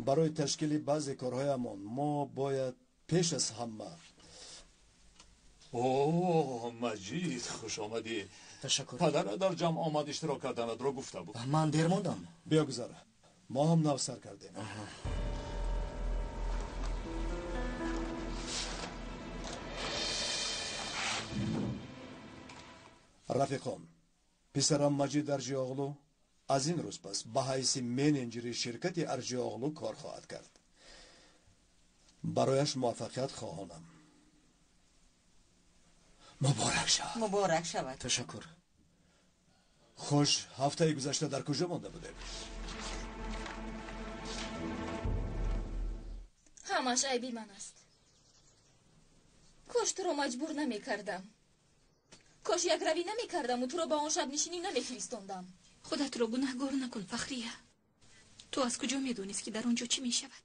Барои ташкили баъзе корҳоямон мо бояд пеш аз ҳама. О, Маҷид, хуш омадӣ. Ташаккур. Падарат дар ҷамъ омад иштирок карданатро гуфта буд. Ман дер мондам. Биё гузар, мо ҳам нав сар кардем. Рафиқон, писарам Маҷид Арҷиоғлу аз ин рӯз пас ба ҳайси менеҷери ширкати Арҷиоғлу кор хоҳад кард. Барояш муваффақият хоҳонам. Муборак шавад. Муборак шавад. Ташаккур. Хуш, ҳафтаи гузашта дар куҷо монда будем? Ҳамаш айби ман аст. Кош туро маҷбур намекардам. Кош якравӣ намекардаму туро ба он шабнишинӣ намефиристондам. Худатро гунаҳгор накун, Фахрия. Ту аз куҷо медонист, ки дар он ҷо чӣ мешавад?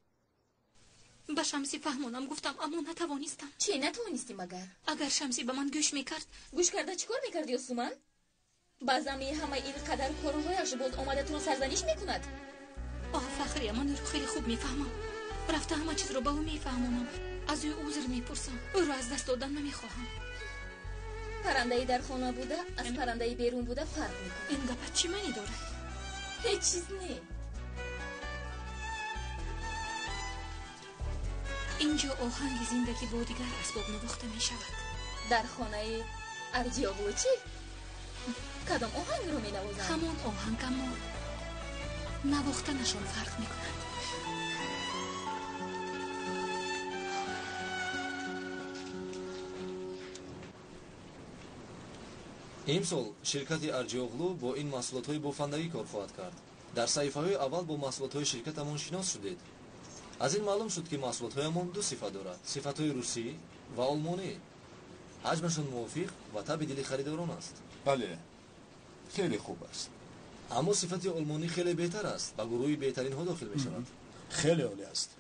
Ба Шамсӣ фаҳмонам гуфтам, аммо натавонистам. Чӣ натавонистӣ магар? Агар Шамсӣ ба ман гӯш мекард. Гӯш карда чӣ кор мекард, Ёсуман? Ба замми ҳамаи ин қадар корҳояш боз омада туро сарзаниш мекунад? Оҳ, Фахрия, ман ӯро хеле хуб мефаҳмам. Рафта ҳама чизро ба ӯ мефаҳмонам. Аз ӯ узр мепурсам. Ӯро аз даст додан намехоҳам. Паррандаи дар хона буда аз паррандаи берун буда фарқ мекунад. Ин гапат чӣ маънӣ дорад? Ҳеҷ чиз не. Инҷо оҳанги зиндагӣ бо дигар асбоб навохта мешавад. Дар хонаи Арҷиоғлу чӣ? Кадом оҳангро менавозанд? Ҳамон оҳанг, аммо навохтанашон фарқ мекунад. Имсол ширкати Арҷиоғлу бо ин маҳсулотҳои бофандагӣ кор хоҳад кард. Дар саҳифаҳои аввал бо маҳсулотҳои ширкатамон шинос шудед. Аз ин маълум шуд, ки маҳсулотҳоямон ду сифат дорад: сифатҳои русӣ ва олмонӣ. Ҳаҷмашон мувофиқ ва таби дили харидорон аст. Бале, хеле хуб аст. Аммо сифати олмонӣ хеле беҳтар аст, ба гурӯҳи беҳтаринҳо дохил мешавад. Хеле олӣ аст.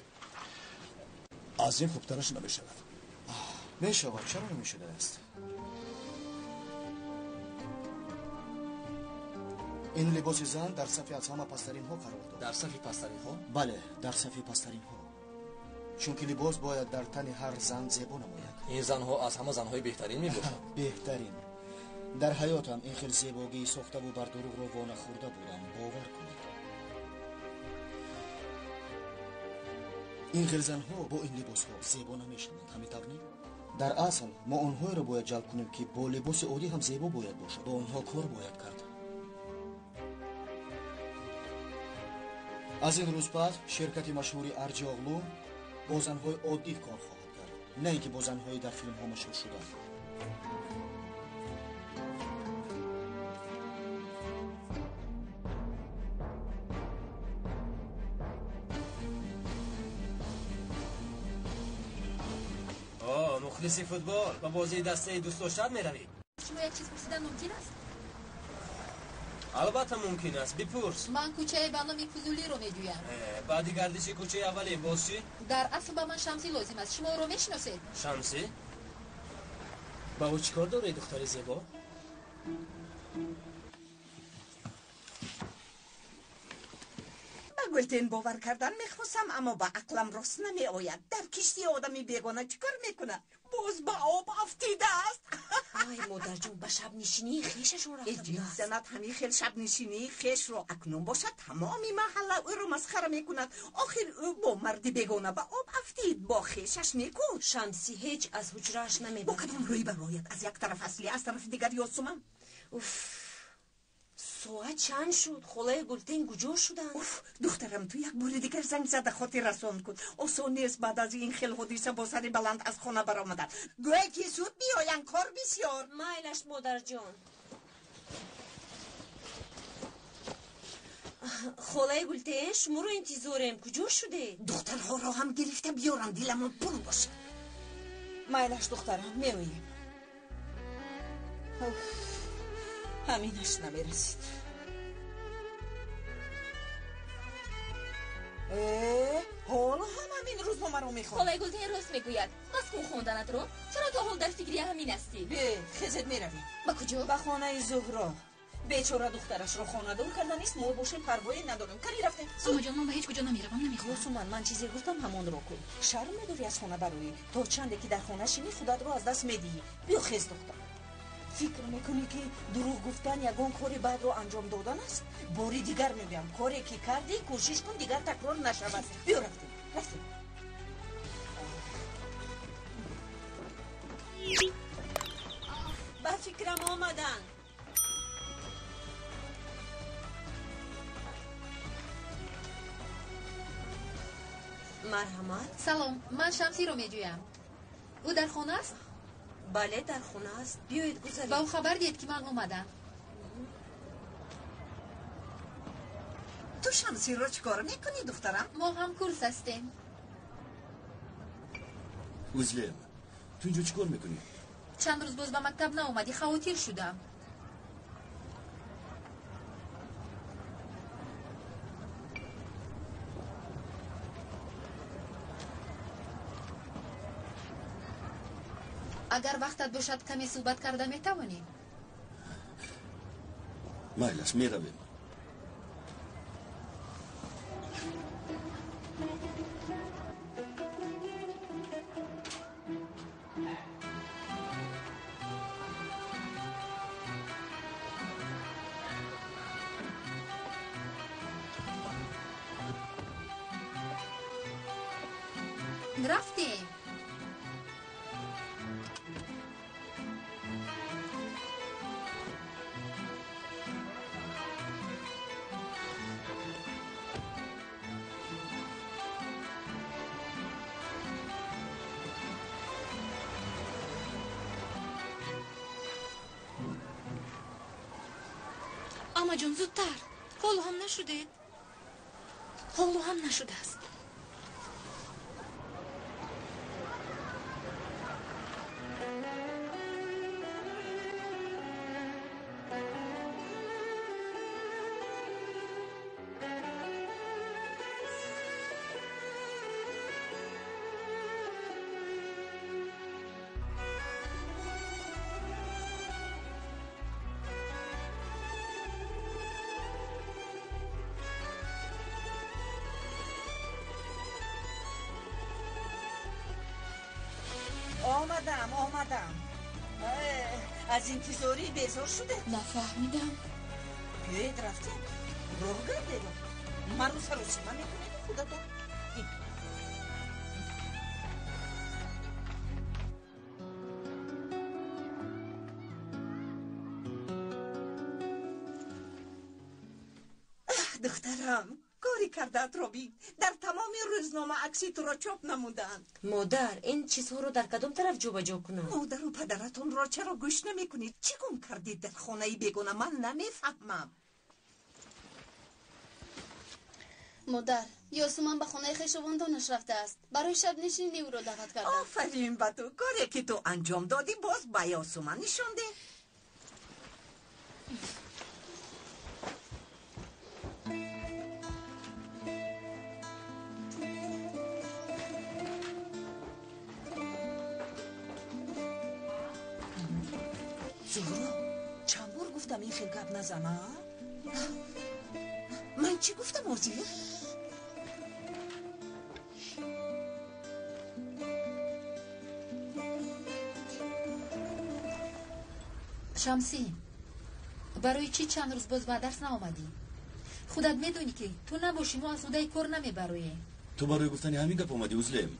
Аз ин хубтараш намешавад. Мешавад, чаро намешудааст? Ин либоси зан дар сафи аз ҳама пасттаринҳо қарор дорад. Дар сафи пасттаринҳо? Бале, дар сафи пасттаринҳо. Чунки либос бояд дар тани ҳар зан зебо намояд. Ин занҳо аз ҳама занҳои беҳтарин мебошанд. Беҳтарин. Дар ҳаётам ин хел зебогии сохтаву бардурӯғро вонахӯрда будам, бовар кунед. Ин хел занҳо бо ин либосҳо зебо намешаванд, ҳамин тавр не? Дар асл мо онҳоеро бояд ҷалб кунем, ки бо либоси оддӣ ҳам зебо бояд бошад. Бо онҳо кор бояд кард. Аз ин рӯз пас ширкати машҳури Арҷиоғлу бо занҳои оддӣ кор хоҳад кард, на ин ки бо занҳои дар филмҳо машҳур шуда. О, мухлиси футбол, ба бозии дастаи дӯстдоштат меравӣ? Шумо як чиз пурсидан мумкин аст? Албатта мумкин аст, бипурс. Ман кӯчаи ба номи Фузулиро меҷӯям. Баъди гардиши кӯчаи аввале боз чӣ? Дар асл ба ман Шамсӣ лозим аст. Шумо ӯро мешиносед? Шамсӣ? Ба ӯ чӣ кор доред, духтари зебо? Ба Гултен бовар кардан мехостам, аммо ба ақлам рост намеояд. Дар киштии одами бегона чӣ кор мекунад? Боз ба об афтидааст. Ай, модарҷон, ба шабнишинии хешашон рафта будааст. Занат ҳамин хел шабнишинии хешро акнун бошад тамоми маҳалла ӯро масхара мекунад. Охир ӯ бо марди бегона ба об афтид, бо хешаш неку. Шамсӣ ҳеҷ аз ҳуҷрааш намебарад. Бо кадом рӯй барояд? Аз як тараф Асли, аз тарафи дигар Ёсуман. Уф, соат чанд шуд? Холаи Гултен куҷо шуданд? Уф, духтарам, ту як бори дигар занг зада хотиррасон кун. Осон нест баъд аз ин хел ҳодиса бо сари баланд аз хона баромадан. Гӯе ки зуд биёянд, кор бисёр. Майлаш, модарҷон. Холаи Гултен, шуморо интизорем. Куҷо шудед? Духтарҳоро ҳам гирифта биёрам, диламон пур бошад. Майлаш, духтарам, меоем. Ҳаминаш намерасид. Ҳоло ҳам ҳамин рӯзномаро мехонад. Холаи Гултен рост мегӯяд. Бас кун хонданатро. Чаро то ҳол дар фикри ҳамин ҳастӣ? Бе, хезет меравем. Ба куҷо? Ба хонаи Зуҳро. Бечора духтарашро хонадор карданист, мо бошем парвое надорем. Кани рафтем. Амаҷон, ман ба ҳеҷ куҷо намеравам, намехоҳам. Ёсуман, ман чизе гуфтам, ҳамонро кун. Шарм медорӣ аз хона бароӣ. То чанде ки дар хона шинӣ, худатро аз даст медиҳӣ. Биё хез, духтар. Фикр мекунӣ, ки дурӯғ гуфтан ягон кори бадро анҷом додан аст? Бори дигар мегӯям, коре ки кардӣ, кӯшиш кун дигар такрор нашавад. Биё рафтем, рафтем. Ба фикрам омаданд. Марҳамат. Салом, ман Шамсиро меҷӯям. Ӯ дар хона аст? Бале, дар хона аст. Биёед гузаред. Ба ӯ хабар диҳед, ки ман омадам. Ту Шамсиро чӣ кор мекунӣ, духтарам? Мо ҳам курс ҳастем. Узлем, ту инҷо чӣ кор мекунӣ? Чанд рӯз боз ба мактаб наомадӣ, хавотир шудам. Агар вақтат бошад, каме суҳбат карда метавонем? Майлаш, меравем. Рафтем. Амаҷон, зудтар. Ҳоло ҳам нашудед. Ҳоло ҳам нашудааст. Омадам, омадам. Аз интизорӣ безор шудед? Нафаҳмидам. Биёед рафтем. Роҳ гардед. Маро саросима мекунед худатон. Духтарам, кори кардаатро бин. Дар тамоми рӯзнома акси туро чоп намудаанд. Модар, ин чизҳоро дар кадом тараф ҷобаҷо кунам? Модару падаратонро чаро гӯш намекунед? Чӣ гум кардед дар хонаи бегона? Ман намефаҳмам. Модар, Ёсуман ба хонаи хешовандонаш рафтааст. Барои шабнишинӣ ӯро даъват кардам. Офарин ба ту. Коре ки ту анҷом додӣ, боз ба Ёсуман нишон деҳ. Зуҳро, чанд бор гуфтам ин хел гап назан, а? Ман чӣ гуфтам ҳозир? Шамсӣ, барои чӣ чанд рӯз боз ба дарс наомадӣ? Худат медонӣ, ки ту набошӣ, мо аз ҳудаи кор намебароем. Ту барои гуфтани ҳамин гап омадӣ, Узлем?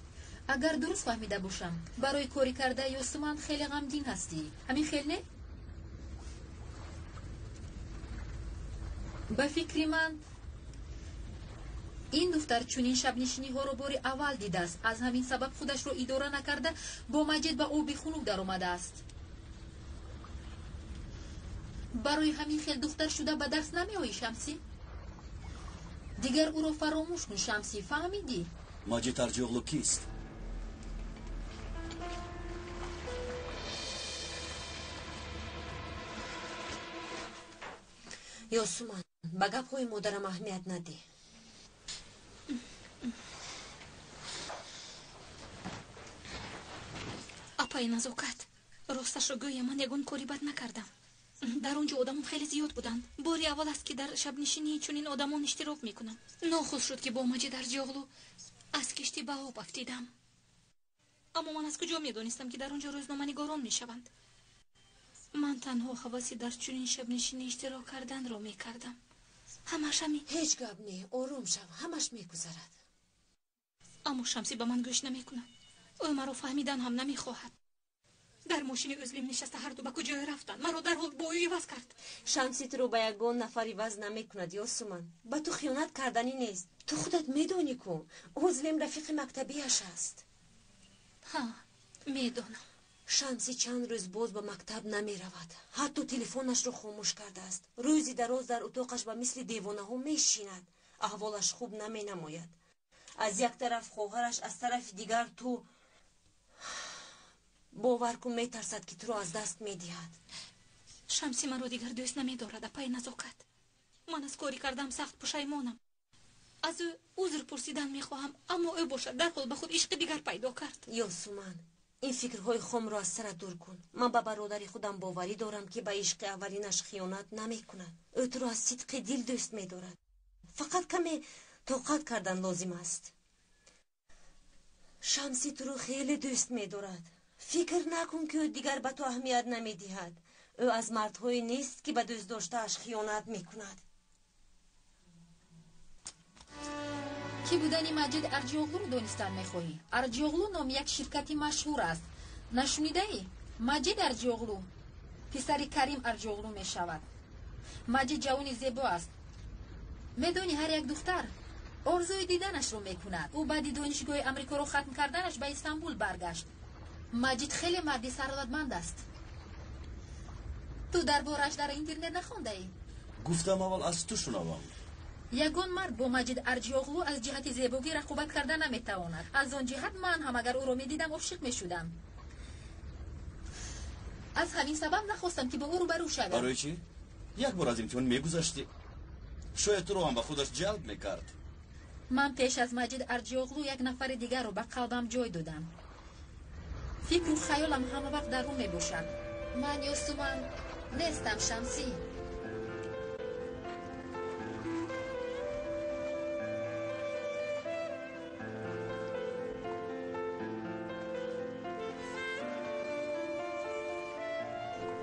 Агар дуруст фаҳмида бошам, барои кори кардаи Ёсуман хеле ғамгин ҳастӣ. Ҳамин хел не? Ба фикри ман, ин духтар чунин шабнишиниҳоро бори аввал дидааст. Аз ҳамин сабаб худашро идора накарда, бо Маҷид ба оби хунук даромадааст. Барои ҳамин хел духтар шуда ба дарс намеоӣ, Шамсӣ? Дигар ӯро фаромӯш кун, Шамсӣ, фаҳмидӣ? Маҷид Арҷиоғлу кист? Ёсуман, ба гапҳои модарам аҳамият надиҳ. Апаи Назокат, росташро гӯя, ман ягон кори бад накардам. Дар он ҷо одамон хеле зиёд буданд. Бори аввал аст, ки дар шабнишинии чунин одамон иштирок мекунам. Нохуш шуд, ки бо Маҷид Арҷиоғлу аз киштӣ ба об афтидам. Аммо ман аз куҷо медонистам, ки дар он ҷо рӯзноманигорон мешаванд? Ман танҳо ҳаваси дар чунин шабнишинӣ иштирок карданро мекардам. Ҳамаш ҳамин. Ҳеҷ гап не, ором шав, ҳамаш мегузарад. Аммо Шамсӣ ба ман гӯш намекунад. Ӯ маро фаҳмидан ҳам намехоҳад. Дар мошини Ӯзлим нишаста ҳарду ба куҷое рафтанд. Маро дарҳол бо ӯ иваз кард. Шамсӣ туро ба ягон нафар иваз намекунад, Ёсуман. Ба ту хиёнат карданӣ нест. Ту худат медонӣ ку Ӯзлим рафиқи мактабиаш аст. Ҳа, медонам. Шамсӣ чанд рӯз боз ба мактаб намеравад. Ҳатто телефонашро хомӯш кардааст. Рӯзи дароз дар утоқаш ба мисли девонаҳо мешинад. Аҳволаш хуб наменамояд. Аз як тараф хоҳараш, аз тарафи дигар ту. Бовар кун, метарсад, ки туро аз даст медиҳад. Шамсӣ маро дигар дӯст намедорад, апаи Назокат. Ман аз кори кардам сахт пушаймонам. Аз ӯ узр пурсидан мехоҳам, аммо ӯ бошад дарҳол ба худ ишқи дигар пайдо кард. Ёсуман, ин фикрҳои хомро аз сарат дур кун. Ман ба бародари худам боварӣ дорам, ки ба ишқи аввалинаш хиёнат намекунад. Ӯ туро аз сидқи дил дӯст медорад. Фақат каме тоқат кардан лозим аст. Шамсӣ туро хеле дӯст медорад. Фикр накун, ки ӯ дигар ба ту аҳамият намедиҳад. Ӯ аз мардҳое нест, ки ба дӯстдоштааш хиёнат мекунад. Кӣ будани Маҷид Арҷиоғлуро донистан мехоҳӣ? Арҷиоғлу номи як ширкати машҳур аст. Нашунидаӣ? Маҷид Арҷиоғлу писари Карим Арҷиоғлу мешавад. Маҷид ҷавони зебо аст. Медонӣ, ҳар як духтар орзуи диданашро мекунад. Ӯ баъди донишгоҳи Амрикоро хатм карданаш ба Истанбул баргашт. Маҷид хеле марди сарватманд аст. Ту дар борааш дар интернет нахондаӣ? Гуфтам, аввал аз ту шунавам. Ягон мард бо Маҷид Арҷиоғлу аз ҷиҳати зебогӣ рақобат карда наметавонад. Аз он ҷиҳат ман ҳам агар ӯро медидам, ошиқ мешудам. Аз ҳамин сабаб нахостам, ки бо ӯ рӯбарӯ шавам. Барои чӣ? Як бор аз имтиҳон мегузаштӣ, шояд туро ҳам ба худаш ҷалб мекард. Ман пеш аз Маҷид Арҷиоғлу як нафари дигарро ба қалбам ҷой додам. Фикру хаёлам ҳама вақт дар ӯ мебошад. Ман Ёсуман нестам, Шамсӣ.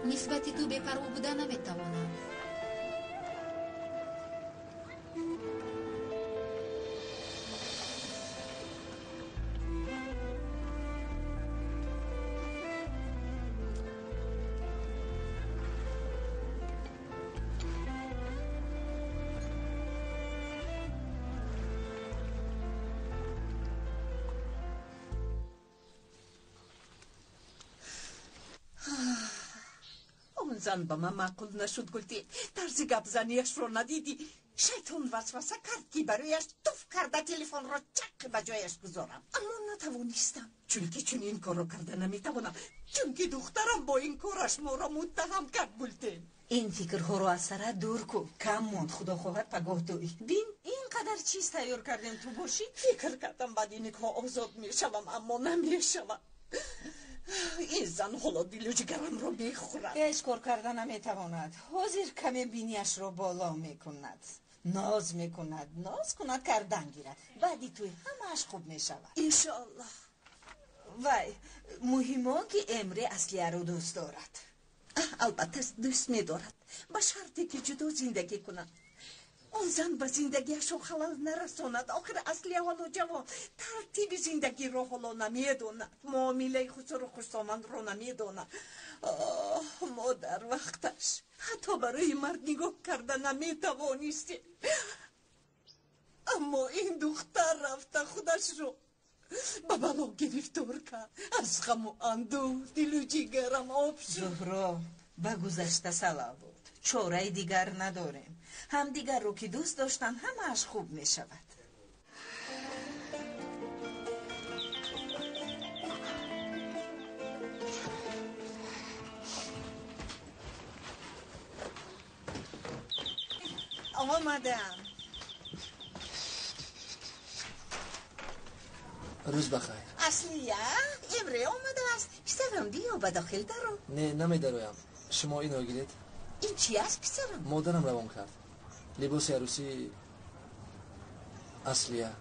Нисбати ту бепарво буда наметавонам. Зан ба ман маъқул нашуд, Гултин. Тарзи гапзанияшро надидӣ? Шайтон васваса кард, ки барояш туф карда телефонро чақ ба ҷояш гузорам, аммо натавонистам, чунки чунин корро карда наметавонам, чунки духтарам бо ин кораш моро муттаҳам кард. Гултин, ин фикрҳоро аз сарат дур кун. Кам монд, худо хоҳад, пагоҳ туй. Бин, ин қадар чиз тайёр кардем, ту бошӣ. Фикр кардам, баъди никоҳ озод мешавам, аммо намешавам. Ин зан ҳоло дилу ҷигарамро мехӯрад. Ҳеҷ кор карда наметавонад. Ҳозир каме бинияшро боло мекунад, ноз мекунад, ноз кунад, кардан гирад. Баъди туй ҳамааш хуб мешавад, иншоаллоҳ. Вай, муҳим он ки Эмре Аслияро дӯст дорад. Албатта, дӯст медорад, ба шарте ки ҷудо зиндагӣ кунад. Он зан ба зиндагиашон халал нарасонад. Охир Аслия ҳоло ҷавон, тартиби зиндагиро ҳоло намедонад, муомилаи хусуру хушомадро намедонад. Оҳ, мо дар вақташ ҳатто барои мард нигоҳ карда наметавонистем, аммо ин духтар рафта худашро ба бало гирифтор кард. Аз ғаму андӯҳ дилу ҷигарам об шуд. Зуҳро, ба гузашта салавот. Чораи дигар надорем. Ҳамдигарро ки дӯст доштан, ҳамааш хуб мешавад. Омадам. Рӯз бахайр. Аслия, Эмре омадааст. Писарам, биё, ба дохил даро. Не, намедароям. Шумо инро гиред. Ин чӣ аст, писарам? Модарам равон кард. Либоси арӯсии Аслия.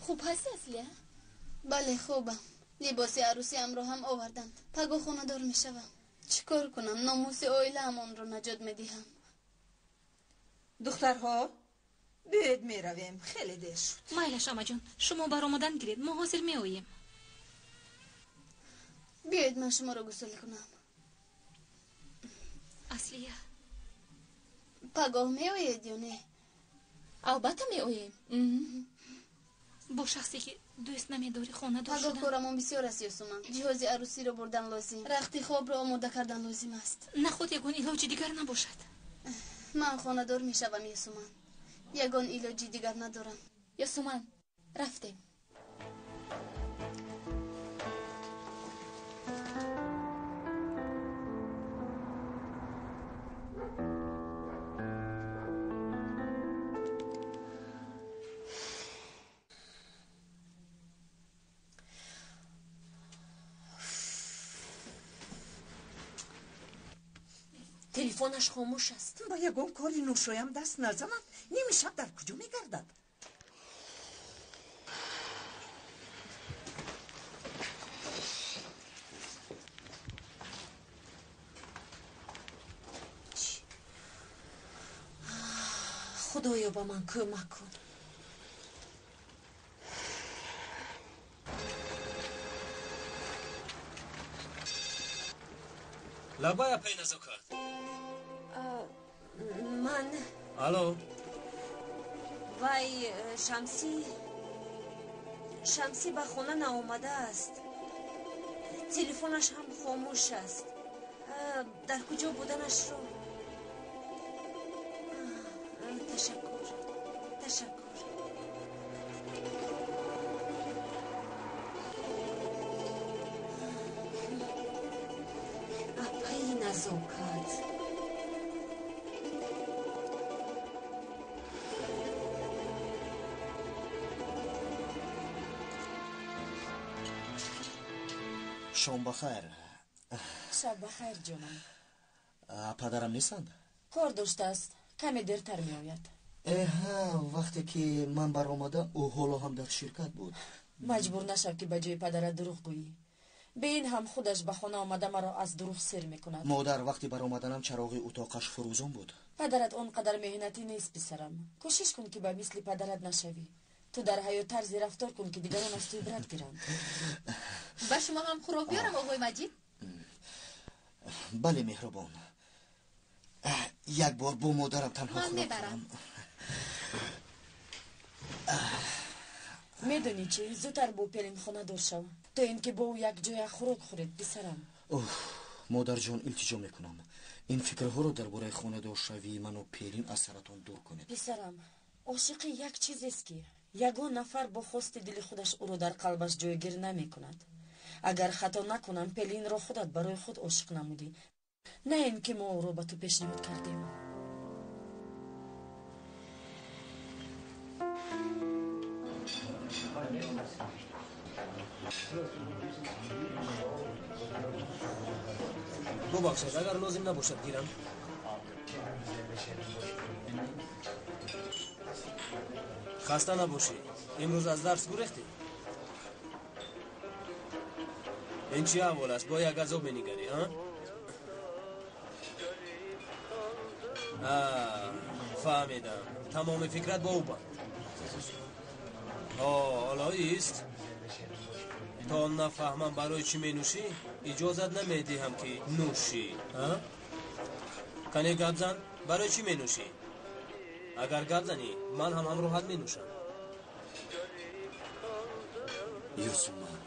Хуб ҳасти, Аслия? Бале, хубам. Либоси арӯсиамро ҳам оварданд. Пагоҳ хонадор мешавам. Чӣ кор кунам? Номуси оилаам онро наҷот медиҳам. Духтарҳо, биёед меравем, хеле дер шуд. Майлаш, амаҷон, шумо баромадан гиред, мо ҳозир меоем. Биёед ман шуморо гусул кунам. Аслия, пагоҳ меоед ё не? Албатта меоем. Бо шахсе ки дӯст намедорӣ хонадор Пагоҳ шудан. корамон бисёр аст, Ёсуман. Ҷиҳози арӯсиро бурдан лозим, рахти хобро омода кардан лозим аст. Наход ягон илоҷи дигар набошад. Ман хонадор мешавам, Ёсуман. Ягон илоҷи дигар надорам. Ёсуман, рафтем. Телефонаш хомӯш аст. Ба ягон кори ношоям даст назанад. Ними шаб дар куҷо мегардад? Худоё, ба ман кӯмак кун. Лабай, апай Назокат. Ман Алло. Вай, Шамсӣ, Шамсӣ ба хона наомадааст, телефонаш ҳам хомӯш аст. Дар куҷо буданашро. Ташаккур, ташаккур. Апаи Назокат. Шом бахайр. Шаб бахайр, ҷонам. Падарам нестанд? Кор доштааст, каме дертар меояд. Эҳа, вақте ки ман баромадам, ӯ ҳоло ҳам дар ширкат буд. Маҷбур нашав, ки ба ҷои падарат дурӯғ гӯӣ. Бе ин ҳам худаш ба хона омада маро аз дурӯғ сер мекунад. Модар, вақти баромаданам чароғи утоқаш фурӯзон буд. Падарат он қадар меҳнатӣ нест, писарам. Кӯшиш кун, ки ба мисли падарат нашавӣ. Ту дар ҳаёт тарзе рафтор кун, ки дигарон аз ту ибрат гиранд. Ба шумо ҳам хӯрок биёрам, оғои Маҷид? Бале, меҳрубон. Як бор бо модарам танҳо Ман хӯрок мебарам. хӯрам. Медонӣ чӣ? Зудтар бо Пелин хонадор шав, то ин ки бо ӯ якҷоя хӯрок хӯред, писарам. Уф, модарҷон, илтиҷо мекунам, ин фикрҳоро дар бораи хонадоршавии ману Пелин аз саратон дур кунед. Писарам, ошиқӣ як чизест, ки ягон нафар бо хости дили худаш ӯро дар қалбаш ҷойгир намекунад. Агар хато накунам, Пелинро худат барои худ ошиқ намудӣ, на ин ки мо ӯро ба ту пешниҳод кардем. Бубахшед, агар лозим набошад, гирам. Хаста набошӣ, имрӯз аз дарс гурехтӣ. Ин чӣ аҳвол аст? Бо як азоб менигарӣ, а? Фаҳмидам, тамоми фикрат бо ӯ банд. Ҳоло ист. То нафаҳмам, барои чӣ менӯшӣ, иҷозат намедиҳам, ки нӯшӣ. Кане, гап зан, барои чӣ менӯшӣ? Агар гап занӣ, ман ҳам ҳамроҳат менӯшам. Ёсуман.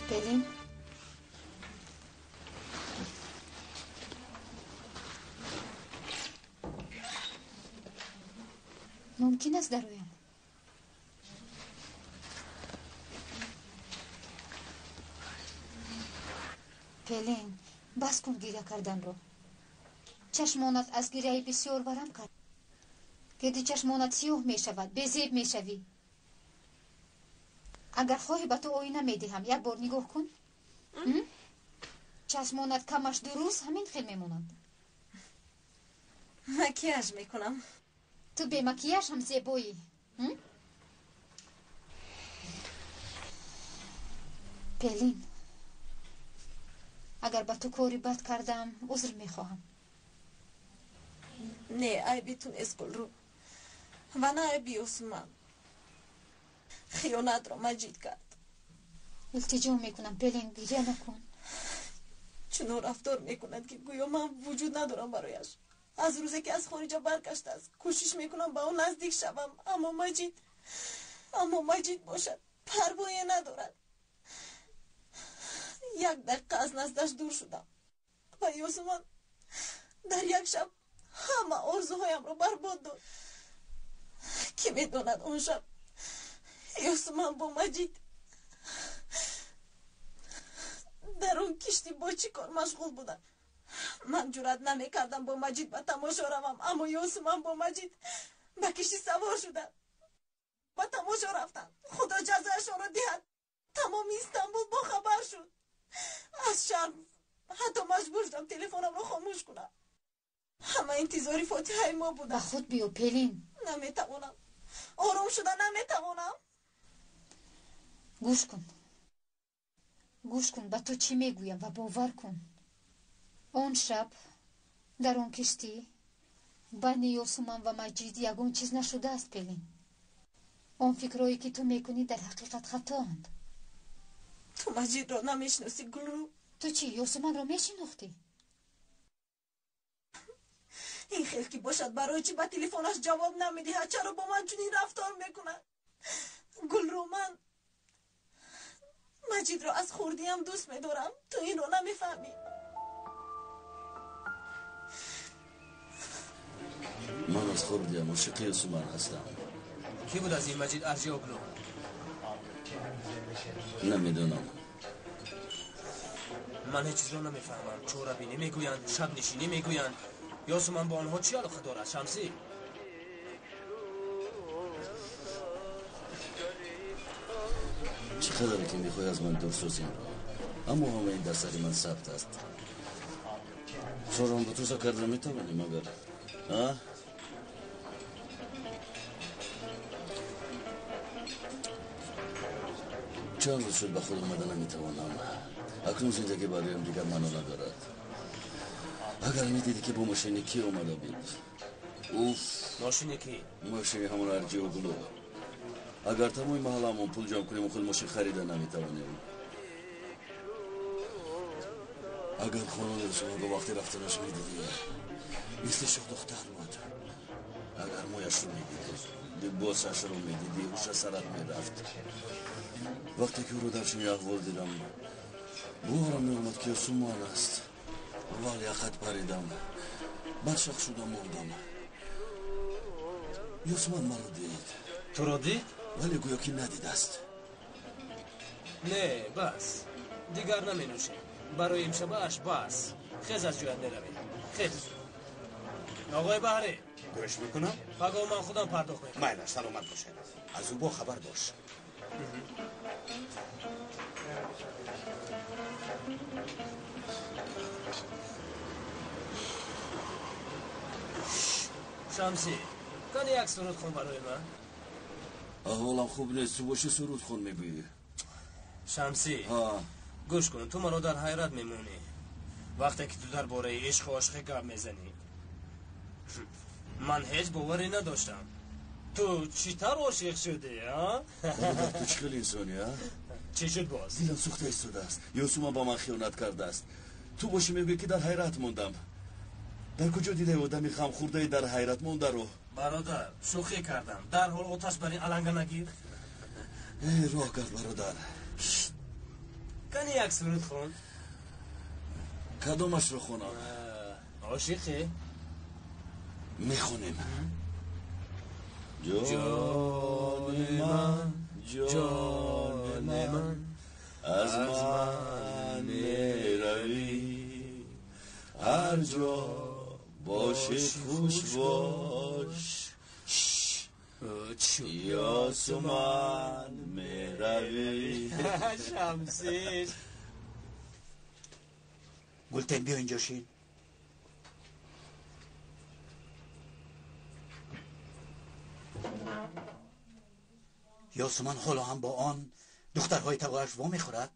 Пелин, мумкин аст дароям? Пелин, бас кун гиря карданро. Чашмонат аз гиряи бисёр варам кард. Гирди чашмонат сиёҳ мешавад, безеб мешавӣ. Агар хоҳӣ ба ту оина медиҳам, як бор нигоҳ кун. Чашмонат камаш 2 рӯз ҳамин хел мемонанд. Макияж мекунам. Ту бемакияж ҳам зебоӣ. Пелин, агар ба ту кори бад кардам, узр мехоҳам. Не, айби ту нест, Гулрӯ, ва на айби Усман. Хиёнатро Маҷид кард. Илтиҷо мекунам, Пелин, гиря накун. Чунон рафтор мекунад, ки гӯё ман вуҷуд надорам барояш. Аз рӯзе ки аз хориҷа баргаштааст, кӯшиш мекунам ба ӯ наздик шавам, аммо Маҷид бошад, парвое надорад. Як дақиқа аз наздаш дур шудам ва Ёсуман дар як шаб ҳама орзуҳоямро барбод дод. Кӣ медонад он шаб Ёсуман бо Маҷид дар он киштӣ бо чӣ кор машғул буданд. Ман ҷуръат намекардам бо Маҷид ба тамошо равам, аммо Ёсуман бо Маҷид ба киштӣ савор шуданд, ба тамошо рафтанд. Худо ҷазояшонро диҳад. Тамоми Истанбул бохабар шуд. Аз шарм ҳатто маҷбур шудам телефонамро хомӯш кунам. Ҳама интизори фотиҳаи мо буданд. Ба худ биё, Пелин. Наметавонам, ором шуда наметавонам. Гӯш кун, гӯш кун, ба ту чӣ мегӯям ва бовар кун. Он шаб дар он киштӣ байни Ёсуман ва Маҷид ягон чиз нашудааст, Пелин. Он фикрҳое ки ту мекунӣ дар ҳақиқат хатоанд. Ту Маҷидро намешиносӣ, Гулрӯ. Ту чӣ, Ёсуманро мешинохтӣ? Ин хел ки бошад, барои чӣ ба телефонаш ҷавоб намедиҳад? Чаро бо ман чунин рафтор мекунад? Гулрӯ, ман Маҷидро аз хурдиам дӯст медорам. Ту инро намефаҳмӣ. Ман аз хурдиам ошиқи Ёсуман ҳастам. Кӣ буд аз ин Маҷид Арҷиоглу? Намедонам. Ман ҳеҷ чизро намефаҳмам. Чорабинӣ мегӯянд, шабнишинӣ мегӯянд. Ёсуман бо онҳо чӣ алоқа дорад, Шамсӣ? Чӣ қадаре ки мехоҳӣ аз ман дур созӣ инро, аммо ҳама ин дар сари ман сабт аст. Шорам ба туза карда метавонӣ магар? А? Чанд рӯз шуд ба худ омада наметавонам. Акнун зиндагӣ бароям дигар маъно надорад. Агар медидӣ ки бо мошини кӣ омада буд. Уф! Мошини кӣ? Мошини ҳамон Арҷиоглу. Агар тамоми маҳалламон пул ҷамъ кунем, худ мошин харида наметавонем. Агар хонаи Ёсуманро вақти рафтанаш медидӣ, мисли шоҳдухтар буд. Агар мӯяшро медидӣ, либосашро медидӣ, уша сарат мерафт. Вақте ки ӯро дар чунин аҳвол дидам, боварам меомад ки Ёсуман аст. Вале ақат паридам, баршақ шудам, мондам. Ёсуман маро дид. Туро дид? Вале гӯё ки надидааст. Не, бас, дигар наменӯшем. Барои имшабааш бас. Хез аз ҷоят меравем. Хез. Оғои Баҳрӣ. Гӯш мекунам? Пагоҳ ман худам пардохт мекунам. Майла, саломат бошед. Аз ӯ бохабар бош. Шамсӣ, кани як суруд хон барои ман. Аҳволам хуб нест, ту боши суруд хон мегӯӣ. Шамсӣ, гӯш кун, ту маро дар ҳайрат мемонӣ. Вақте ки ту дар бораи ишқу ошиқӣ гап мезанӣ. Ман ҳеҷ боварӣ надоштам. Ту чӣ тавр ошиқ шудӣ, а? Бародар, ту чӣ хел инсонӣ, а? Чӣ шуд боз? Дилам сӯхта истодааст. Ёсуман ба ман хиёнат кардааст. Ту боши мегӯӣ ки дар ҳайрат мондам. Дар куҷо дидаи одами ғамхӯрдаи дар ҳайрат мондаро? Бародар, шӯхӣ кардам. Дарҳол оташ бар ин аланга нагир. Эй, роҳ кард, бародар. Кани як суруд хон. Кадомашро хонам? Ошиқӣ? Мехонем. Ҷони ман, ҷони ман, аз ман меравӣ. Ҳар ҷо бошӣ хуш бош. Ёсуман меравӣ. Шамсӣ. Гултен, биё инҷо шин. Ёсуман ҳоло ҳам бо он духтарҳои тағояш во мехӯрад?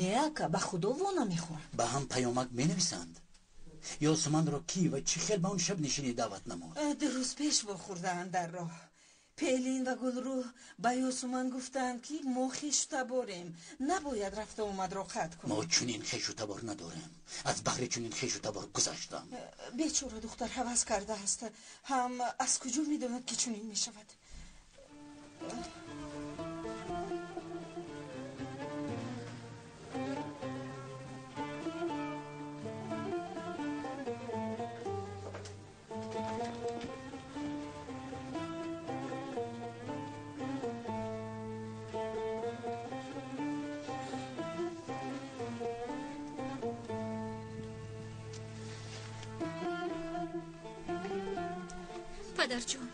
Не, ака, ба худо во намехӯрад. Ба ҳам паёмак менависанд. Ёсуманро кӣ ва чӣ хел ба он шабнишинӣ даъват намуд? Ду рӯз пеш вохӯрдаанд дар роҳ. Пелин ва Гулрӯ ба Ёсуман гуфтанд, ки мо хешу таборем, набояд рафту омадро қатъ кунем. Мо чунин хешу табор надорем. Аз баҳри чунин хешу табор гузаштам. Бечора духтар ҳавас кардааст. Ҳам аз куҷо медонад, ки чунин мешавад? Падарҷон,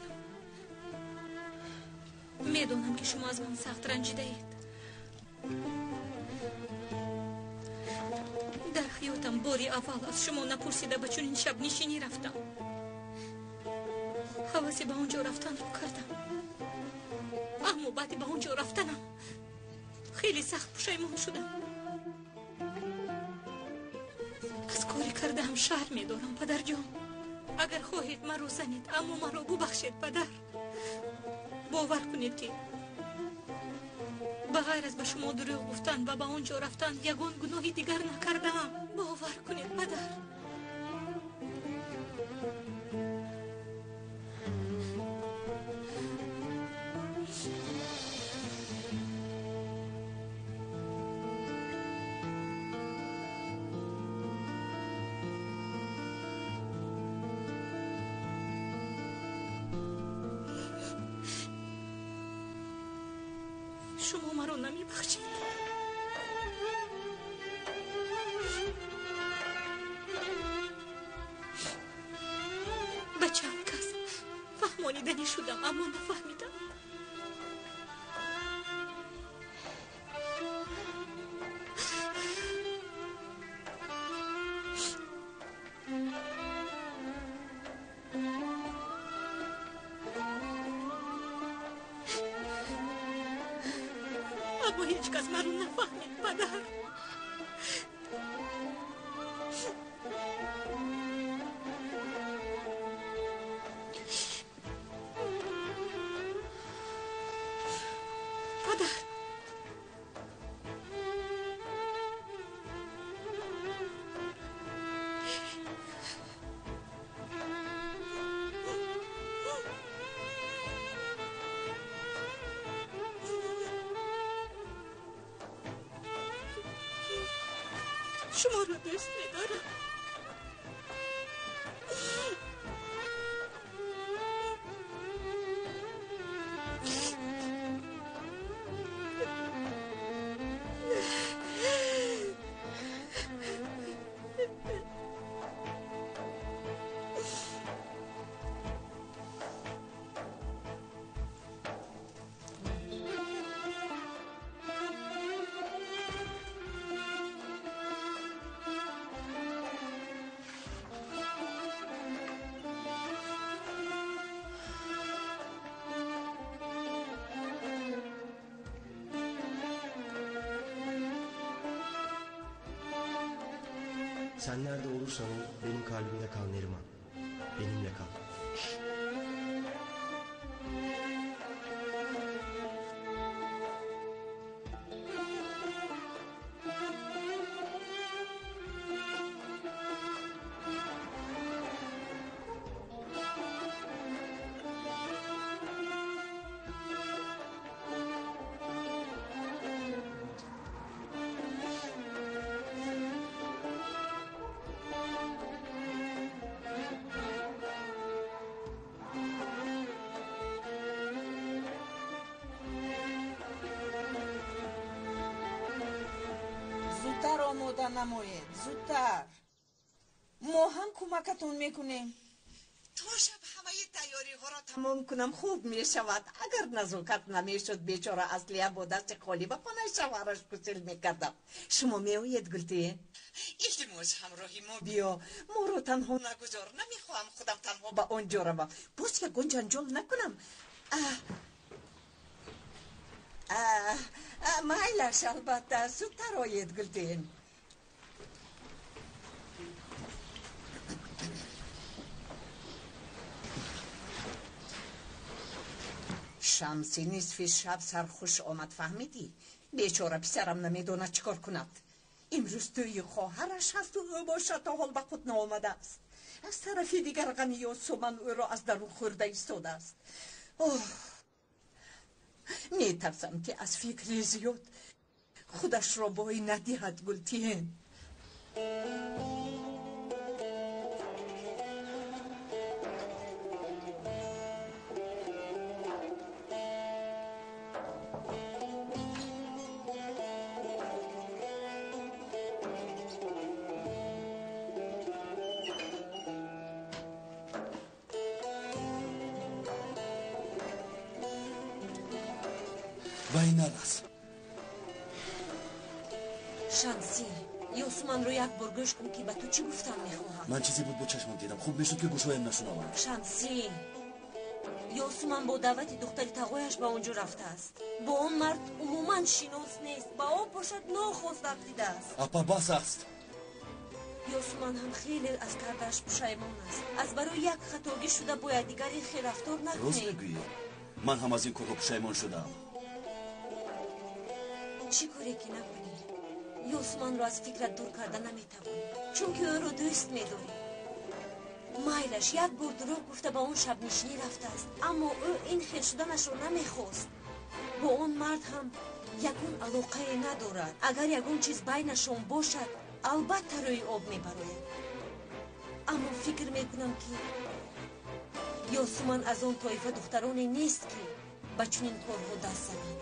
медонам, ки шумо аз ман сахт ранҷидаед. Дар ҳаётам бори аввал аз шумо напурсида ба чунин шабнишинӣ рафтам. Ҳавасе ба он ҷо рафтанро кардам, аммо баъди ба он ҷо рафтанам хеле сахт пушаймон шудам. Аз кори кардаам шарм медорам, падарҷон. Агар хоҳед маро занед, аммо маро бубахшед, падар. Бовар кунед, ки ба ғайр аз ба шумо дурӯғ гуфтан ва ба он ҷо рафтан ягон гуноҳи дигар накардаам. Бовар кунед, падар. Шумо маро намебахшед. Ба чанд кас фаҳмониданӣ шудам, аммо нафаҳмидам. Аммо ҳеҷ кас маро нафаҳмид, падар. Падар, шуморо дӯст медорам. Sen nerede olursan ol benim kalbimde kal Neriman. Benimle kal. Зудтар омода намоед, зудтар. Мо ҳам кӯмакатон мекунем. То шаб ҳамаи тайёриҳоро тамом кунам хуб мешавад. Агар назокат намешуд, бечора Аслия бо дасти холӣ ба хонаи шавҳараш гусел мекардам. Шумо меоед, Гултин? Илтимос, ҳамроҳи мо биё. Моро танҳо нагузор. Намехоҳам худам танҳо ба он ҷо равам. Боз ягон ҷанҷол накунам. Майлаш, албатта, зудтар оед, Гултин. Шамси нисфи шаб сархуш омад, фаҳмидӣ? Бечора писарам намедонад чӣ кор кунад. Имрӯз тӯйи хоҳараш ҳасту ӯ бошад то ҳол ба худ наомадааст. Аз тарафи дигар ғами Ёсуман ӯро аз дарун хӯрда истодааст. Оҳ, метарсам ки аз фикри зиёд худашро бой надиҳад, Гултин. Вай нарас. Шамсӣ, Ёсуманро як бор гӯш кун, ки ба ту чӣ гуфтан мехоҳам. Ман чизе буд бо чашмам дидам. Хуб мешуд, ки гӯшҳоям нашунаванд. Шамсӣ, Ёсуман бо даъвати духтари тағояш ба он ҷо рафтааст. Бо он мард умуман шинос нест. Ба об бошад нохост афтидааст. Апа, бас аст. Ёсуман ҳам хеле аз кардааш пушаймон аст. Аз барои як хатогӣ шуда бояд дигар ин хел рафтор накунем. Рост мегӯӣ. Ман ҳам аз ин корҳо пушаймон шудам. Чӣ коре ки накунӣ, Ёсуманро аз фикрат дур карда наметавонӣ, чунки ӯро дӯст медорӣ. Майлаш як бор дурӯғ гуфта ба он шабнишинӣ рафтааст, аммо ӯ ин хел шуданашро намехост. Бо он мард ҳам ягон алоқае надорад. Агар ягон чиз байнашон бошад, албатта рӯи об мебарояд. Аммо фикр мекунам, ки Ёсуман аз он тоифа духтароне нест, ки ба чунин корҳо даст занад.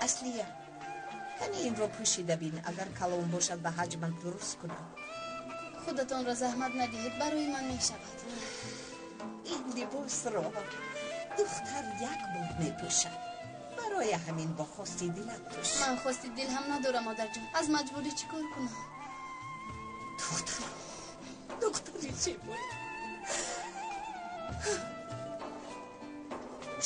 Аслия, кани инро пӯшида бин, агар калон бошад ба ҳаҷмат дуруст кунам. Худатонро заҳмат надиҳед, барои ман мешавад. Ин либосро духтар як бор мепӯшад. Барои ҳамин бо хости дилат пӯш. Ман хости дил ҳам надорам, модарҷон. Аз маҷбурӣ чӣ кор кунам? Духтарам, духтари зебоя.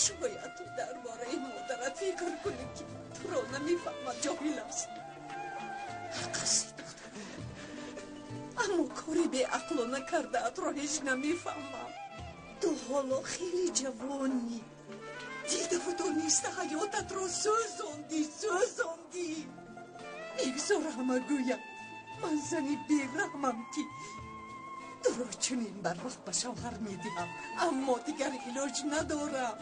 Шояд ту дар бораи модарат фикр кунӣ, ки туро намефаҳмад, ҷоҳил аст. Ҳақ ҳасти, духтарам, аммо кори беақлона кардаатро ҳеҷ намефаҳмам. Ту ҳоло хеле ҷавонӣ. Дидаву дониста ҳаётатро сӯзондӣ, сӯзондӣ. Бигзор ҳама гӯяд ман зани бераҳмам, ки туро чунин барвақт ба шавҳар медиҳам, аммо дигар илоҷ надорам.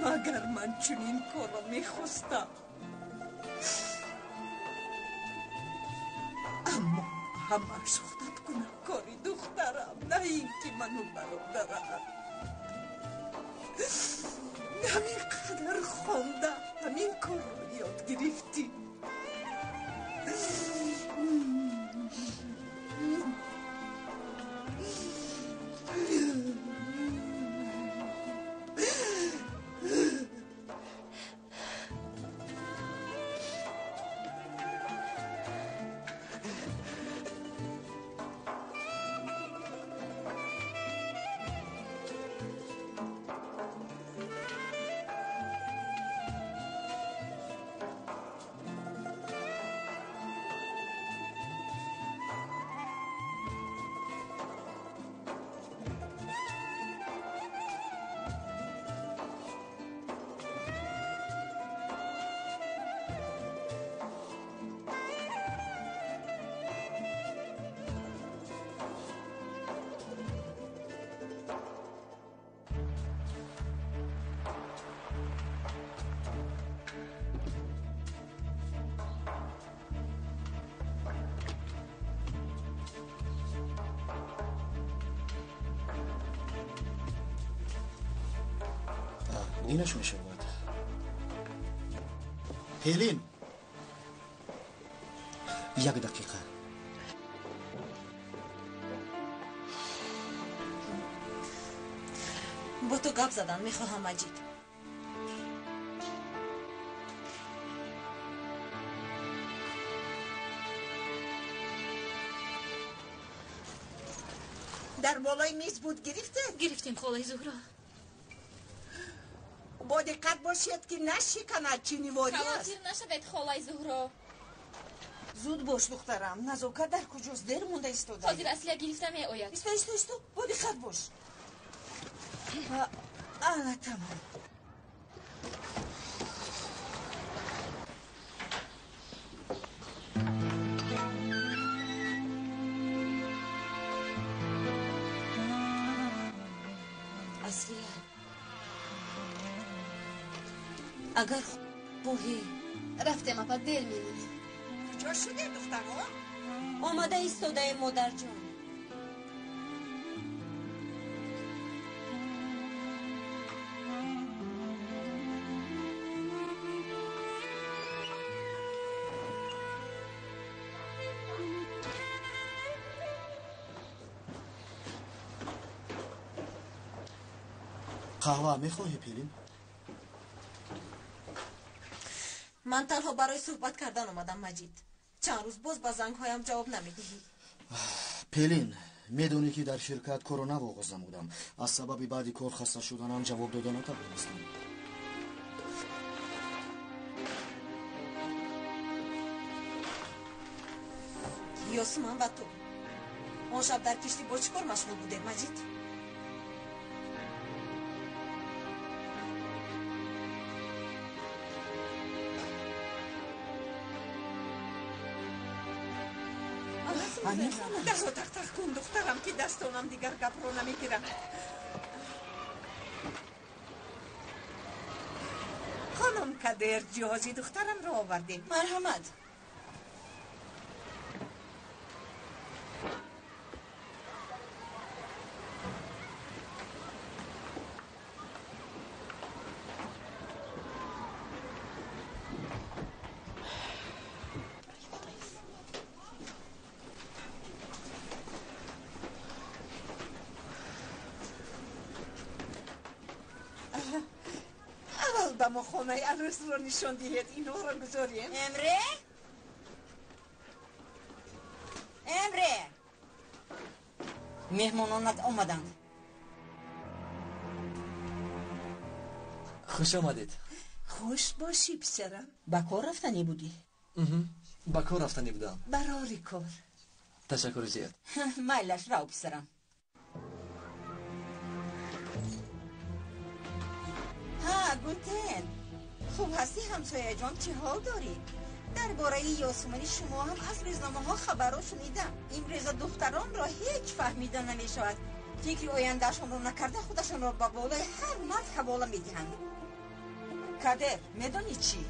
Магар ман чунин корро мехостам? Аммо ҳамааш худат гунаҳкори, духтарам. На ин ки ману бародарам ҳамин қадар хонда, ҳамин корро ёд гирифтӣ. Инаш мешавад. Пелин, як дақиқа. Бо ту гап задан мехоҳам, Маҷид. Дар болои миз буд, гирифтед? Гирифтем, холаи Зуҳро. Бо диққат бошед, ки нашиканад, чиниворӣ аст. Хавотир нашавед, холаи Зуҳро. Зуд бош, духтарам. Назокат дар куҷост? Дер монда истода. Ҳозир Аслия гирифта меояд. Исто, исто, исто, бо диққат бош. Ана, тамом. Аслия, агар хоҳӣ. Рафтем, апа, дер мемонем. Куҷо шуде, духтаро? Омада истодаем, модарҷон. Қаҳва мехоҳӣ, Пелин? Ман танҳо барои суҳбат кардан омадам, Маҷид. Чанд рӯз боз ба зангҳоям ҷавоб намедиҳӣ. Пелин, медонӣ, ки дар ширкат корро нав оғоз намудам. Аз сабаби баъди кор хаста шуданам ҷавоб дода натавонистам. Ёсуман ва ту он шаб дар киштӣ бо чӣ кор машғул будед, Маҷид? Дарро тақтақ кун, духтарам, ки дастонам дигар гапро намегиранд. Хонум Кадер, ҷиҳози духтарамро овардем. Марҳамат. Аввал ба мо хонаи арӯсро нишон диҳед, инҳоро гузорем. Эмре, Эмре, меҳмононат омаданд. Хуш омадед. Хуш бошӣ, писарам. Ба кор рафтанӣ будӣ? Ба кор рафтанӣ будам. Барори кор. Ташаккури зиёд. Майлаш, рав, писарам. Ҳа, Гултен, хуб ҳастӣ, ҳамсояҷон? Чӣ ҳол дорӣ? Дар бораи Ёсумани шумо ҳам аз рӯзномаҳо хабарро шунидам. Имрӯза духтаронро ҳеҷ фаҳмида намешавад. Фикри ояндаашонро накарда, худашонро ба болои ҳар мард ҳавола медиҳанд. Кадер, медонӣ чӣ?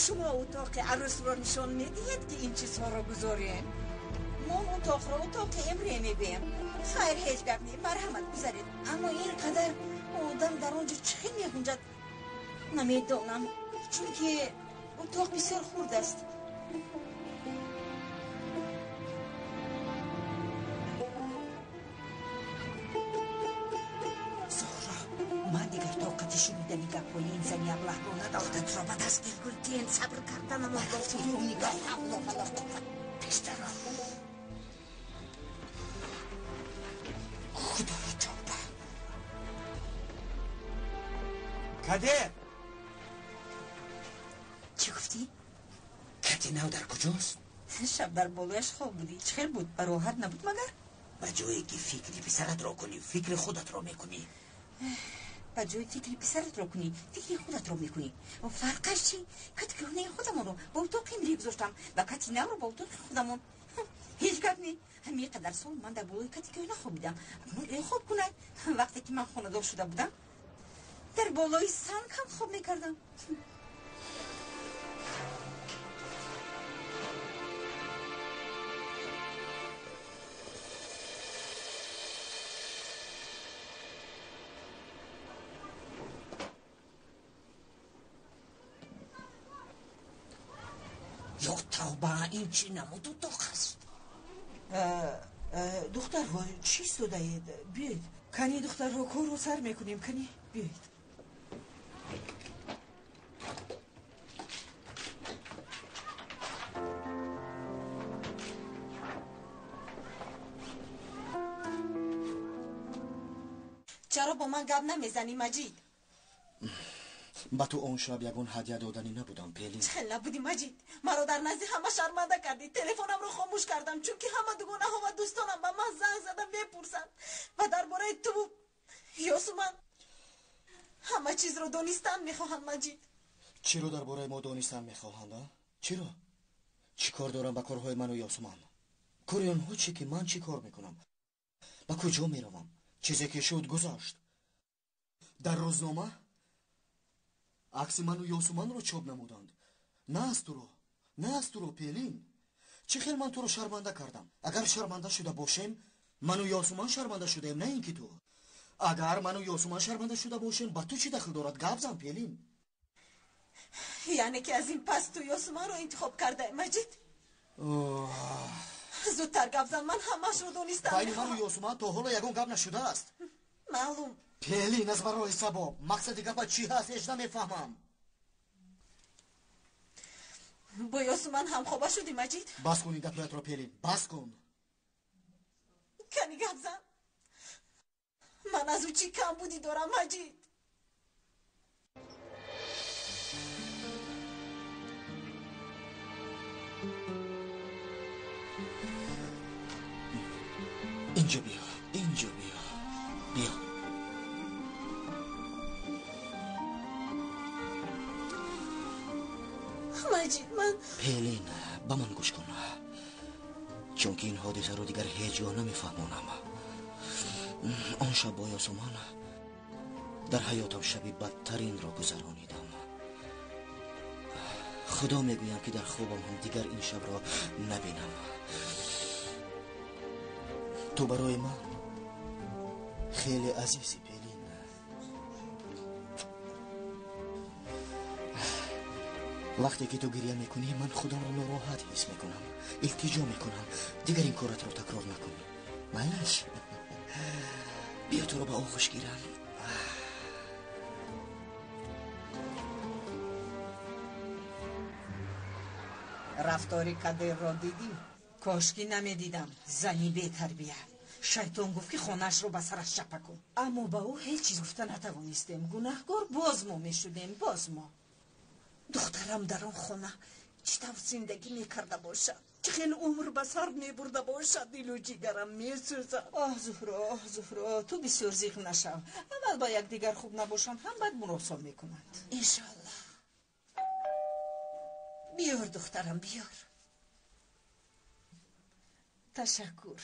Шумо утоқи арӯсро нишон медиҳед, ки ин чизҳоро гузорем? Мо он утоқро утоқи Эмре мегӯем. Хайр, ҳеҷ гап не, марҳамат, гузаред. Аммо ин қадар одам дар он ҷо чӣ хел мегунҷад, намедонам, чунки утоқ бисёр хурд аст. Зуҳро, ман дигар тоқати шунидани гапҳои ин зани аблаҳро надорам. Худатро ба даст гир, Гултен, сабр карданамон нигоҳ. Ҳавло вало қувват, пештаро. Худоё, тавба. Кадер! Чӣ гуфтӣ? Кати нав дар куҷост? Шаб дар болояш хоб будӣ. Чӣ хел буд? Ба роҳат набуд магар? Ба ҷое ки фикри писаратро кунӣ, фикри худатро мекунӣ. Ба ҷои фикри писаратро кунӣ, фикри худатро мекунӣ. Фарқаш чӣ? Кати кӯҳнаи худамонро ба утоқи Имре гузоштам ва кати навро ба утоқи худамон. Ҳеҷ гап не. Ҳамин қадар сол ман дар болои кати кӯҳна хобидам. Акнун ӯ хоб кунад. Вақте ки ман хонадор шуда будам, дар болои санг ҳам хоб мекардам. Ё тавба, ин чӣ намуд утоқ аст? Духтарҳо, чӣ истодаед? Биёед, кани духтарҳо, корро сар мекунем. Кани биёед. Чаро бо ман гап намезанӣ, Маҷид? Ба ту он шаб ягон ҳадя доданӣ набудам, Пелин. Чӣ хел набудӣ, Маҷид? Маро дар назди ҳама шарманда кардӣ. Телефонамро хомӯш кардам, чунки ҳама дугонаҳо ва дӯстонам ба ман занг зада мепурсанд ва дар бораи ту Ёсуман ҳама чизро донистан мехоҳанд, Маҷид. Чиро дар бораи мо донистан мехоҳанд, а? Чиро? Чӣ кор дорам ба корҳои ману Ёсуман? Кори онҳо чӣ ки ман чӣ кор мекунам? Ба куҷо меравам? Чизе ки шуд гузашт. Дар рӯзнома акси ману Ёсуманро чоп намуданд. На аз туро, на аз туро, Пелин. Чӣ хел ман туро шарманда кардам? Агар шарманда шуда бошем, ману Ёсуман шарманда шудаем, на ин ки ту. Агар ману Ёсуман шарманда шуда бошем, ба ту чӣ дахл дорад? Гап зан, Пелин. Яъне ки аз ин пас ту Ёсуманро интихоб кардаи, Маҷид? Зудтар гап зан, ман ҳамаашро донистам. Байни ману Ёсуман то ҳоло ягон гап нашудааст. Маълум. Пелин, аз барои сабоб мақсади гапа чӣ ҳаст, ҳеҷ намефаҳмам. Бо Ёсуман ҳамхоба шудӣ, Маҷид? Бас кун ин гапҳоятро, Пелин, бас кун. Кани гап зан. Ман аз ӯ чӣ камбудӣ дорам, Маҷид? Инҷо биё, инҷо биё, биё. Маҷид, ман Пелин, ба ман гӯш кун, чунки ин ҳодисаро дигар ҳеҷ гоҳ намефаҳмонам. Он шаб бо Ёсуман дар ҳаётам шаби бадтаринро гузаронидам. Худо мегӯям ки дар хобам ҳам дигар ин шабро набинам. Ту барои ман хеле азизӣ, Пелин. Вақте ки ту гиря мекунӣ, ман худамро нороҳат ҳис мекунам, илтиҷо мекунам. Дигар ин коратро такрор накун. Майлаш, биё туро ба оғӯш гирам. Рафтори Кадирро дидӣ? Кошки намедидам. Зани бетарбия. Шайтон гуфт ки хонаашро ба сараш чапа кун. Аммо ба ӯ ҳеҷ чиз гуфта натавонистем. Гунаҳкор боз мо мешудем, боз мо. Духтарам дар он хона чӣ тавр зиндагӣ мекарда бошад? Чӣ хел умр ба сар мебурда бошад? Дилу ҷигарам месӯзад. Оҳ, Зуҳро, оҳ, Зуҳро, ту бисёр зиқ нашав. Аввал ба якдигар хуб набошанд, ҳам баъд муросо мекунанд. Иншоаллоҳ. Биёр, духтарам, биёр. Ташаккур.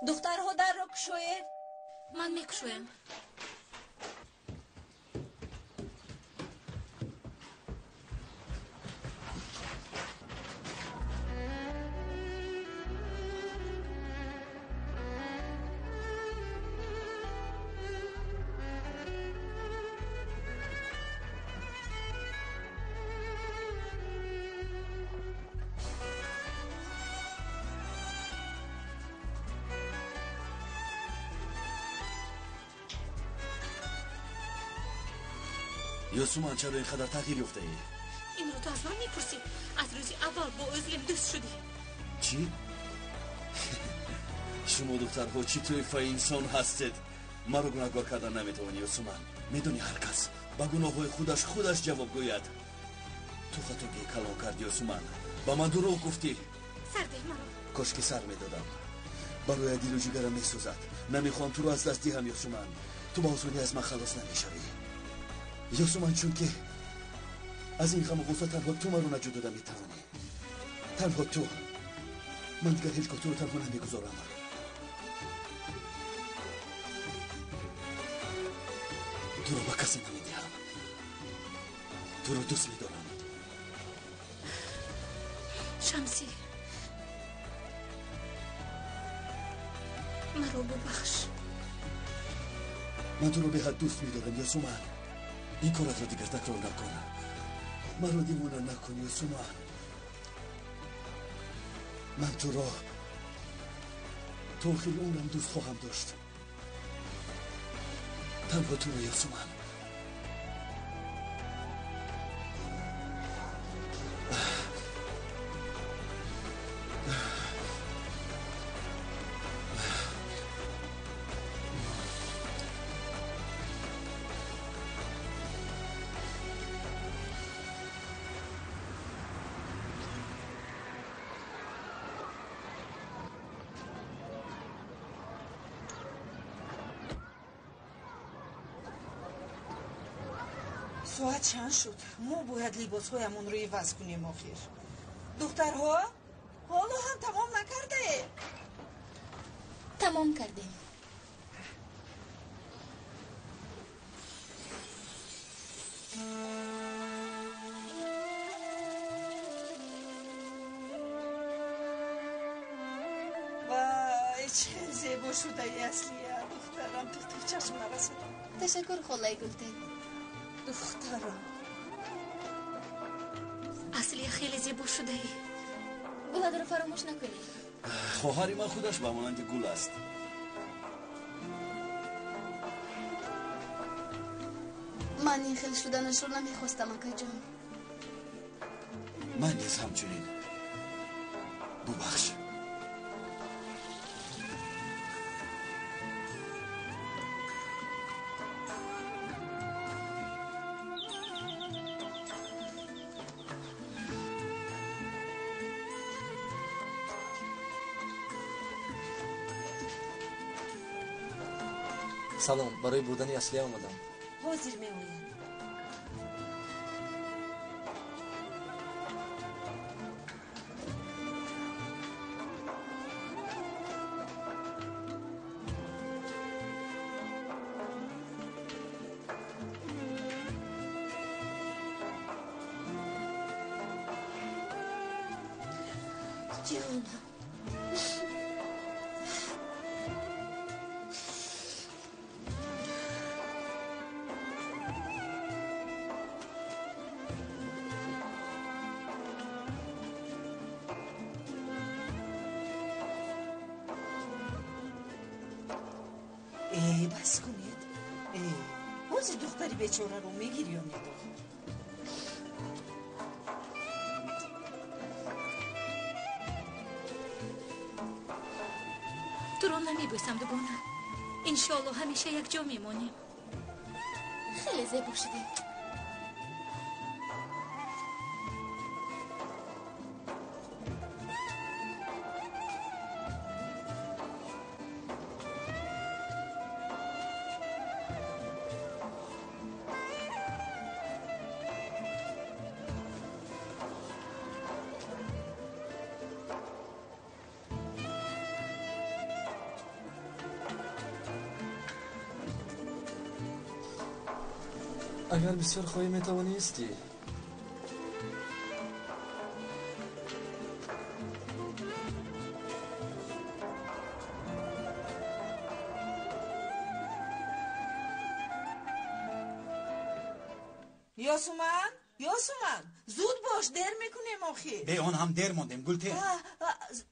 Духтарҳо, дарро кушоед. Ман мекушоям. Ёсуман, чаро ин қадар тағйир ёфтаӣ? Инро ту аз ман мепурсӣ? Аз рӯзи аввал бо Ӯзлем дӯст шудӣ. Чӣ? Шумо духтарҳо чӣ тӯйфаи инсон ҳастед? Маро гунаҳгор кардан наметавонӣ, Ёсуман. Медонӣ, ҳар кас ба гуноҳҳои худаш худаш ҷавоб гӯяд. Ту хатогии калон кардӣ, Ёсуман. Ба ман дурӯғ гуфтӣ. Сар деҳ маро. Кош ки сар медодам. Барои дилу ҷигарам месӯзад. Намехоҳам туро аз даст диҳам, Ёсуман. Ту ба осонӣ аз ман халос намешавӣ, Ёсуман, чунки аз ин ғаму ғусса танҳо ту маро наҷот дода метавонӣ. Танҳо ту. Ман дигар ҳеҷ гоҳ туро танҳо намегузорам. Туро ба касе намедиҳам. Туро дӯст медорам. Шамсӣ, маро бубахш. Ман туро беҳад дӯст медорам, Ёсуман. Ин коратро дигар такрор накун. Маро девона накун, Ёсуман. Ман туро то охири умрам дӯст хоҳам дошт. Танҳо туро, Ёсуман. Соат чанд шуд? Мо бояд либосҳоямонро иваз кунем охир. Духтарҳо, ҳоло ҳам тамом накардаед? Тамом кардем. Вай, чӣ хел зебо шудаи, Аслия, духтарам, ту чашм нарасад. Ташаккур, холаи Гултен. Духтарам. Аслия, хеле зебо шудаӣ. Гуладро фаромӯш накунӣ. Хоҳари ман худаш ба монанди гул аст. Ман ин хел шуданашро намехостам, акаҷон. Ман низ ҳамчунин. Бубахш. Салом, барои бурдани Аслия омадам. Ҳозир меояд. Ҷонам. Бас кунед. Ҳозир духтари бечораро мегирёнед охир. Туро намебӯсам, дугона. Иншоалло ҳамеша якҷо мемонем. Хеле зебо шудем. Агар бисёр хоҳӣ, метавонӣ истӣ. Ёсуман? Ёсуман, зуд бош, дер мекунем охир. Бе он ҳам дер мондем, Гултен.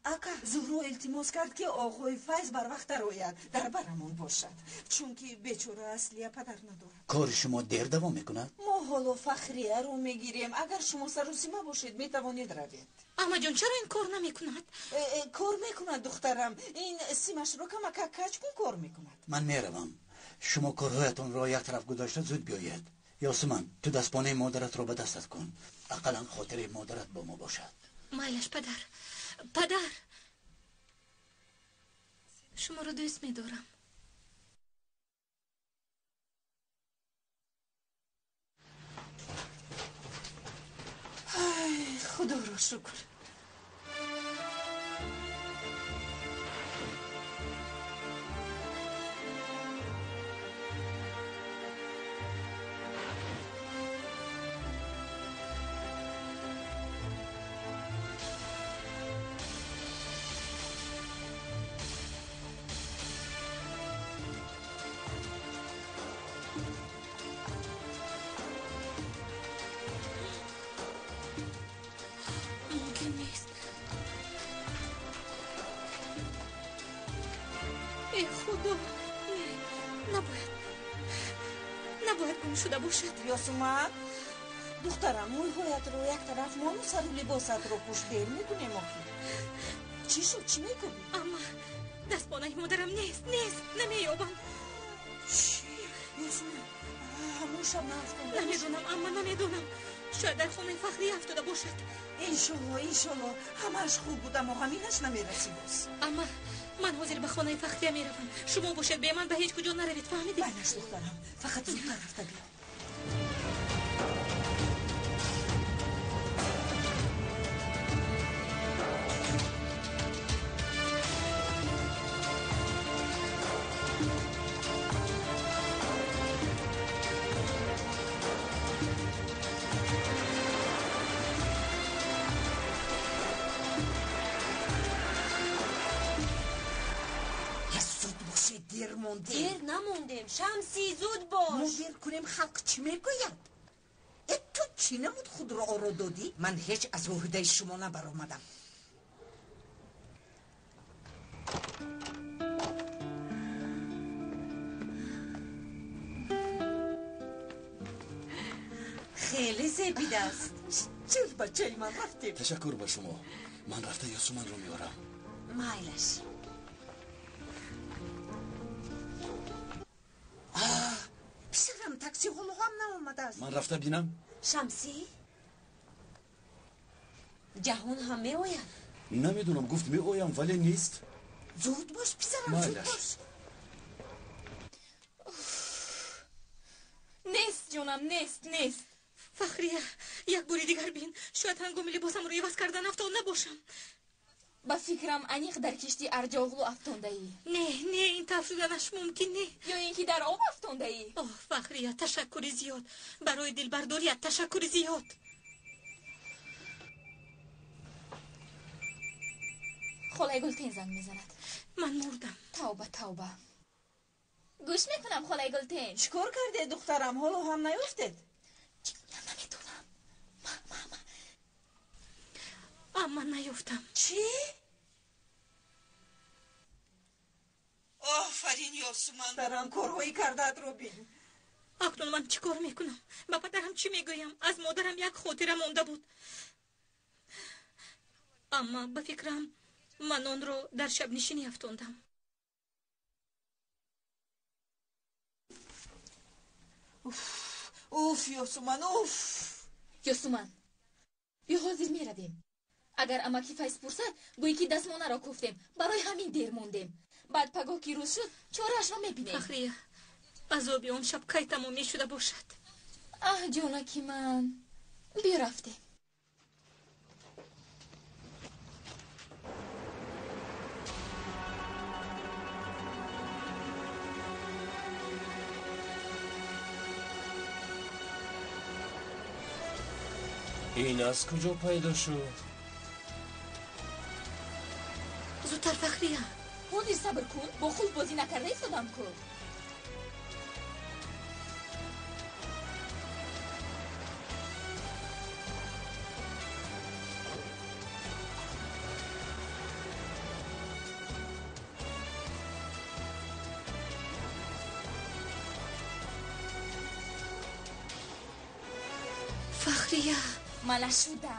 Ака, Зуҳро илтимос кард, ки оғои Файз барвақт дарояд, дар барамон бошад, чунки бечора Аслия падар надорад. Кори шумо дер давом мекунад? Мо ҳоло Фахрияро мегирем. Агар шумо саросима бошед, метавонед равед. Амаҷон, чаро ин кор намекунад? Кор мекунад, духтарам. Ин симашро камака каҷ кун, кор мекунад. Ман меравам. Шумо корҳоятонро як тараф гузошта зуд биёед. Ёсуман, ту дастпонаи модаратро ба дастат кун. Ақаллан хотири модарат бо мо бошад. Майлаш, падар. Падар, шуморо дӯст медорам. Ай, худоро шукр. Мумкин нест. Э, Худо, не, набояд, набояд гум шуда бошад. Ёсуман, духтарам, мӯйҳоятро як тараф мону сару либосатро пӯш, дер мекунем охир. Чӣ шуд, чӣ мекунӣ? Амма дастпонаи модарам нест, нест, намеёбам. Чӣ? Ёсуман, ҳамон шаб наафтода? Намедонам, амма, намедонам. Шояд дар хонаи Фахрия афтода бошад. Иншолло, иншолло, ҳамааш хуб буд, аммо ғаминаш намерасӣ боз. Амма, ман ҳозир ба хонаи Фахрия меравам. Шумо бошед, бе ман ба ҳеҷ куҷо наравед, фаҳмидед? Майлаш, духтарам, фақат зудтар рафта биё. Дер намондем, Шамсӣ, зуд бош. Мо дер кунем, халқ чӣ мегӯяд? Э, ту чӣ намуд худро оро додӣ? Ман ҳеҷ аз ӯҳдаи шумо набаромадам. Хеле зебидааст. Чир, бачаи ман, рафтем. Ташаккур ба шумо. Ман рафта Ёсуманро меорам. Майлаш. Писарам, такси ҳоло ҳам наомадааст. Ман рафта бинам. Шамсӣ, ҷаҳон ҳам меояд? Намедонам, гуфт меоям, вале нест. Зуд бош, писарам, зуд бош. Нест, ҷонам, нест, нест. Фахрия, як бори дигар бин. Шояд ҳангоми либосамро иваз кардан афтон набошам. Ба фикрам, аниқ дар кишти Арҷоғлу афтондаӣ. Не, не, ин тавр шуданаш мумкин не. Ё ин ки дар об афтондаӣ. Оҳ, Фахрия, ташаккури зиёд. Барои дилбардорият ташаккури зиёд. Холаи Гултен занг мезанад. Ман мурдам. Тавба, тавба. Гӯш мекунам, холаи Гултен. Чӣ кор кардед, духтарам? Ҳоло ҳам наёфтед? Намедонам. Амма наёфтам. Чӣ? Офарин, Ёсуман, дарам корҳои кардаатро бин. Акнун ман чӣ кор мекунам? Ба падарам чӣ мегӯям? Аз модарам як хотира монда буд. Амма ба фикрам, ман онро дар шабнишинӣ афтондам. Уф, Ёсуман, уф! Ёсуман, биё ҳозир меравем. Агар амаки Файз пурсад, гӯӣ ки дастмонаро кофтем, барои ҳамин дер мондем. Баъд пагоҳ ки рӯз шуд, чораашро мебинем. Фахрия, азоби он шаб кай тамом мешуда бошад? Аҳ, ҷонаки ман, биё рафтем. Ин аз куҷо пайдо шуд? Зудтар, Фахрия. Ҳозир сабр кун, бо қулф бозӣ накарда истодам ку. Ая, мала шудам.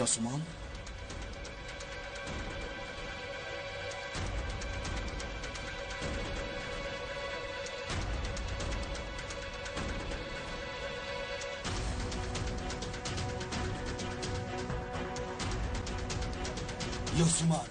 Ёсумон? Ёсуман!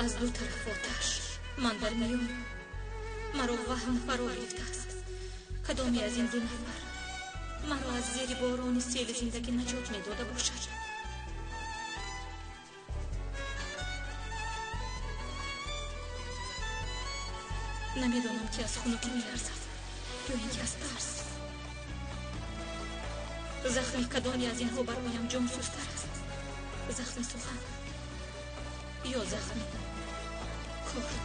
Аз ду тараф оташ, ман дар миён. Маро ваҳм фаро гирифтааст. Кадоме аз ин ду нафар маро аз зери борони сели зиндагӣ наҷот медода бошад? Намедонам, ки аз хунукӣ меларзад ё ин ки аз тарс. Захми кадоме аз инҳо бароям ҷонсӯзтар аст? Захми сухан ё захми корд?